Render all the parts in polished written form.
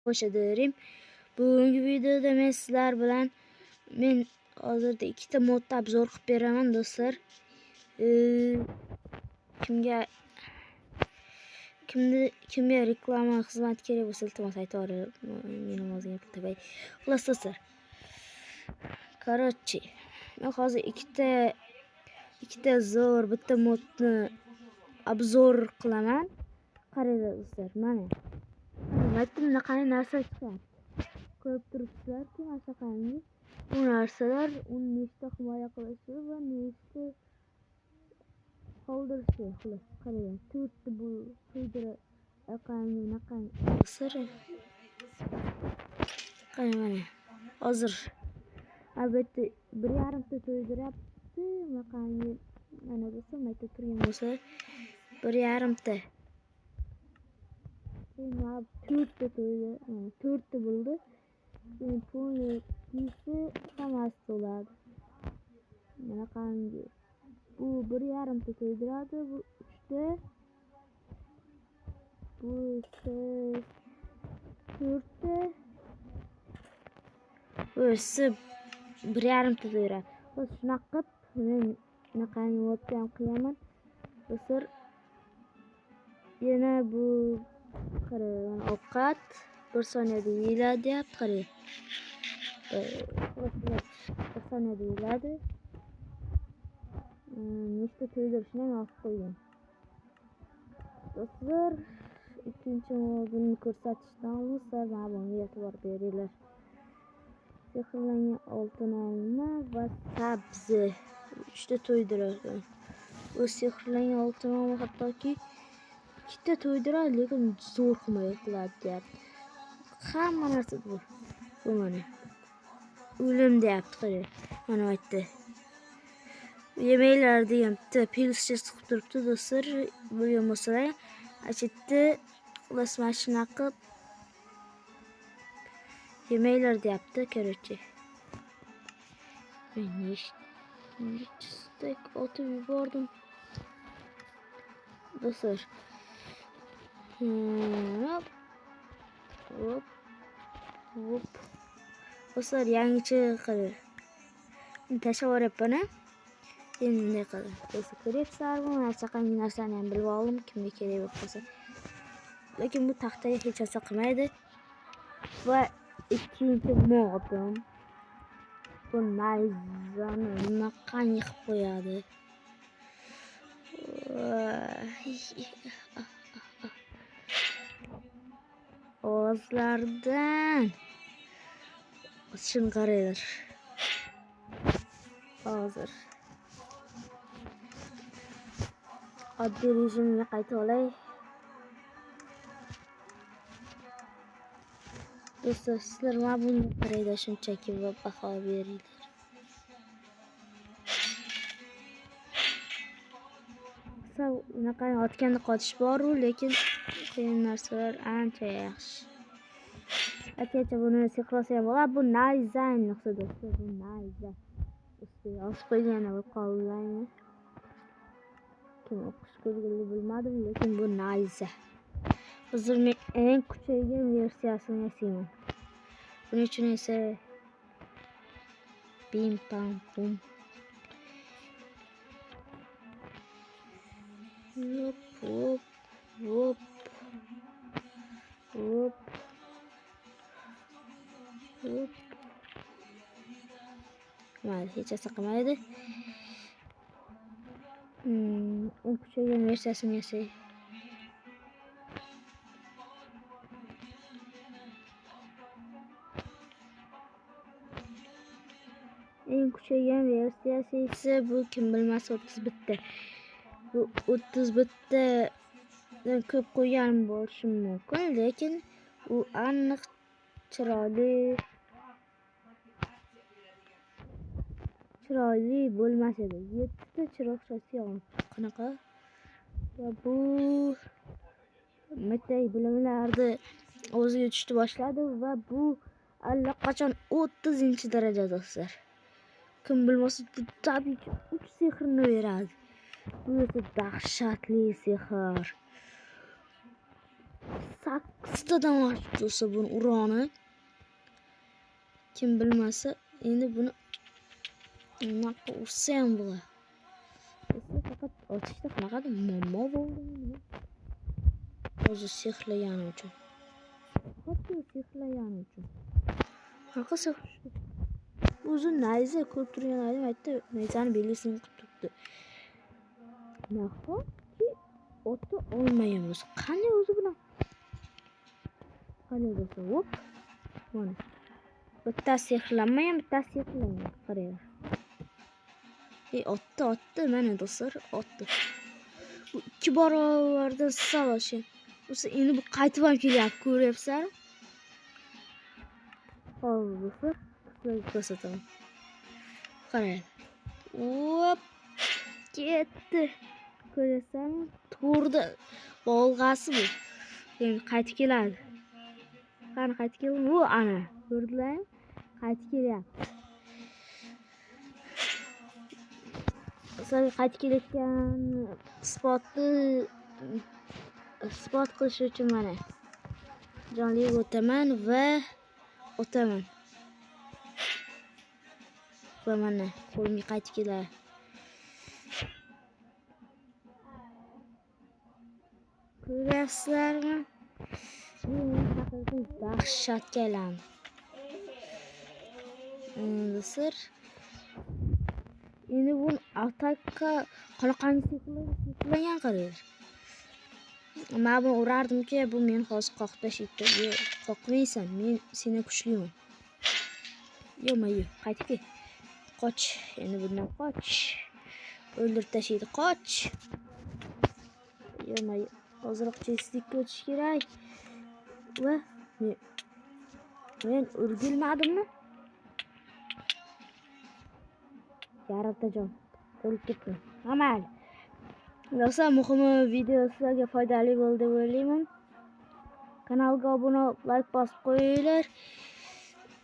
Qo'shadirim. Bugungi videoda men sizlar bilan men hozirda ikkita modda obzor qilib beraman do'stlar. Kimga reklama xizmati kerak bo'lsa, iltimos aytib meni ozgina pul topay. Xullas do'stlar. Короче, men hozir ikkita zo'r bitta modni obzor qilaman. Qaranglar do'stlar, mana. Aytdim, qanday narsa chiqyapti. Ko'rib turibsizlarki, mana shunaqangi bu narsalar uni nechta himoya qilishi va nechta qoldirishi. Xullas, qaranglar, to'rtta bu to'ydirayotgan do'stlar. Qarang mana. Hozir albatta 1,5 ta to'ydiryapti. Bunaqangi mana do'stlar, mana yerda turgan bo'lsa 1,5 ta. Mana 4ta to'ydi, 4ta bo'ldi. Keyin pulni kiysa hammasi to'ladi. Bunaqangi bu 1,5 ta to'ydiradi, bu 3ta. Bu esa 4ta. Bu esa 1,5 ta to'ydiradi. Xullas, shunaqa qilib men bunaqangi modda ham qilaman. Do'stlar, yana bu qarang, ovqat 1 soniyada yeyiladi deyapti, qarang. 1 soniyada yeyiladi. Nechta to'ydirishini ham yozib qo'ygan. Do'stlar, ikkinchi modni ko'rsatishdan oldin sizlar mana bunga e'tibor beringlar. Sehrlangan oltin olma va sabzi 3 ta to'ydiradi. Bu sehrlangan oltin olma hattoki 2 ta to'ydiradi, lekin zo'r himoya qiladi deyapti. Hamma narsa bu. Bu mana. O'lim deyapti, qarang. Mana bu yerda. Yemanglar degan bitta plyuscha chiqib turibdi do'stlar. Bilgan bo'lsalar, achetda xullas mana shunaqa qilib yemanglar deyapti, короче. Men nechta otib yubordim. Do'stlar. Hop. Hop. Hop. Do'stlar, yangicha qarang. Tashlab yuboryapman-a. Endi bunday qilib. Do'stlar, ko'ryapsizlarmi? Mana shunaqangi narsani ham bilib oldim, kimga kerak bo'lib qolsa. Lekin bu taxtaga hech narsa qilmaydi. Va ikkinchi modim bu nayzani bunaqangi qilib qo'yadi. Ovozlardan shuni qaranglar. Hozir oddiy rejimga qaytib olay. Do'stlar, sizlar mana bunga qaranglar shunchaki va baho beringlar. Sal unaqa otganda qotish bor-u, lekin qiyin narsalar ancha yaxshi. Aytgancha buni sehrlasa ham bo'ladi. Bu nayza ayniqsa do'stlar, bu nayza. Ustiga yozib qo'ygan bo'lib qoldi. Kim o'qish ko'zguli bilmadim, lekin bu nayza. Hozir men eng kuchaygan versiyasini yasayman. Buning uchun esa bim pam pum. Hop hop hop hop hop. Mayli, hech narsa qilmaydi. Eng kuchaygan versiyasini yasay. Eng kuchaygan versiyasi esa bu kim bilmas 31 ta. Bu 31 tadan ko'p qo'ygan bo'lishim mumkin, lekin u aniq chiroyli bo'lmas edi. 7 ta chiroqchasi yonib. Qanaqa? Va bu mitay bilimlarni o'ziga tushdi boshladi va bu allaqachon 30-daraja do'stlar. Kim bilmasa bu tabiiy 3 sehrni beradi. Bu esa dahshatli sehr. 8 tadan oshib do'stlar buni uroni. Kim bilmasa endi buni bunaqa ursa ham bo'ladi. Do'stlar, faqat otishda qanaqadir muammo bo'ldimi? O'zi sehrlagani uchun. Faqat sehrlagani uchun. Qanaqa sehr? O'zi nayza ko'rib turgan edim, aytdi, nayzani belgisini qilib turibdi. Nahotki ota olmagan bo'lsa, qanday o'zi bilan? Qanday bo'lsa, hop. Mana. Bittasi sehrlanmagan, bittasi sehrlangan. Qaranglar. Otdi, otdi, mana do'stlar, otdi. Bu 2 barobardan sal oshgan. O'zi endi bu qaytib ham kelyapti, ko'ryapsizlarmi? Hozir do'stlar, sizlarga ko'rsataman. Qarang. Hop. Ketdi. Ko'ryapsizlarmi? To'rda bolg'asi bu. Endi qaytib keladi. Qani qaytib keldi? U ana, ko'rdinglarmi? Qaytib kelyapti. Sizlarga qaytib kelayotgan isbot qilish uchun mana jonli o'taman va o'taman. Va mana qo'limga qaytib keladi. Ko'ryapsizlarmi? Bu haqiqiy dahshatga aylandi. Do'stlar, endi buni ataka qanaqangi sehrlangan qaranglar. Men buni urardimki, bu meni hozir qoqib tashlaydi. Yo'q, qoqmaysan, men sendan kuchliman. Yo'q, qaytib kel. Qoch, endi bundan qoch. O'ldirib tashlaydi, qoch. Yo'q, ozroq chestlikka o'tish kerak. Va men o'rgilmadimmi? Yarimta jon o'lib ketdim. Mayli. Do'stlar, muhimi video sizlarga foydali bo'ldi deb o'ylayman. Kanalga obuna bo'lib, like bosib qo'yinglar.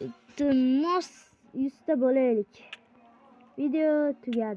Iltimos 100 ta bo'laylik. Video tugadi.